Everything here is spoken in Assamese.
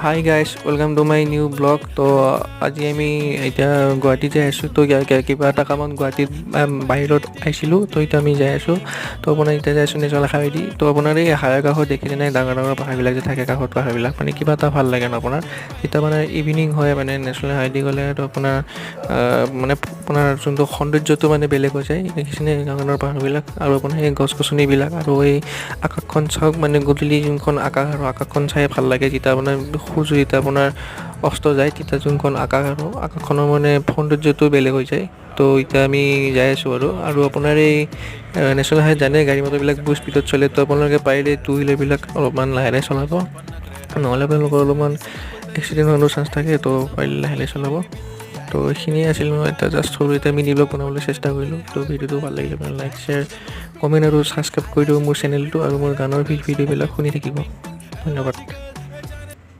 Hi guys, welcome to my new vlog. তো আজি আমি এতিয়া গুৱাহাটীত যাই আছোঁ। তো কিবা এটা কামত গুৱাহাটীত বাহিৰত আহিছিলোঁ। তো এতিয়া আমি যাই আছোঁ। তো আপোনাৰ এতিয়া যাই আছোঁ নেশ্যনেল হাইৱে দি। তো আপোনাৰ এই হাইৱে কাষত দেখিছেনে, ডাঙৰ ডাঙৰ পাহাৰবিলাক যে থাকে, কাষত পাহাৰবিলাক, মানে কিবা এটা ভাল লাগে ন আপোনাৰ? যেতিয়া মানে ইভিনিং হয়, মানে নেশ্যনেল হাইৱে দি গ'লে তো আপোনাৰ মানে আপোনাৰ যোনটো সৌন্দৰ্যটো মানে বেলেগ হৈ যায়। দেখিছেনে ডাঙৰ ডাঙৰ পাহাৰবিলাক আৰু আপোনাৰ সেই গছ গছনিবিলাক আৰু এই আকাশখন চাওক। মানে গধূলি যোনখন আকাশ আৰু আকাশখন চাই ভাল লাগে। যেতিয়া আপোনাৰ সূৰ্য যেতিয়া আপোনাৰ অস্ত যায়, তেতিয়া যোনখন আকাশ আৰু আকাশখনৰ মানে সৌন্দৰ্যটো বেলেগ হৈ যায়। তো এতিয়া আমি যাই আছোঁ আৰু আপোনাৰ এই নেশ্যনেল হাইৱে জানে, গাড়ী মটৰবিলাক বহুত স্পীডত চলে। তো আপোনালোকে পাৰিলে টু হুইলাৰবিলাক অলপমান লাহে লাহে চলাব, নহ'লে আপোনালোকৰ অলপমান এক্সিডেণ্ট হোৱাৰো চান্স থাকে। তো পাৰিলে লাহে লাহে চলাব। তো এইখিনিয়ে আছিল। মই এটা জাষ্ট সৰু এটা মিনি ব্লগ বনাবলৈ চেষ্টা কৰিলোঁ। তো ভিডিঅ'টো ভাল লাগিলে আপোনাৰ লাইক, শ্বেয়াৰ, কমেণ্ট আৰু ছাবস্ক্ৰাইব কৰি দিব মোৰ চেনেলটো আৰু মোৰ গানৰ ভিডিঅ'বিলাক শুনি থাকিব। ধন্যবাদ।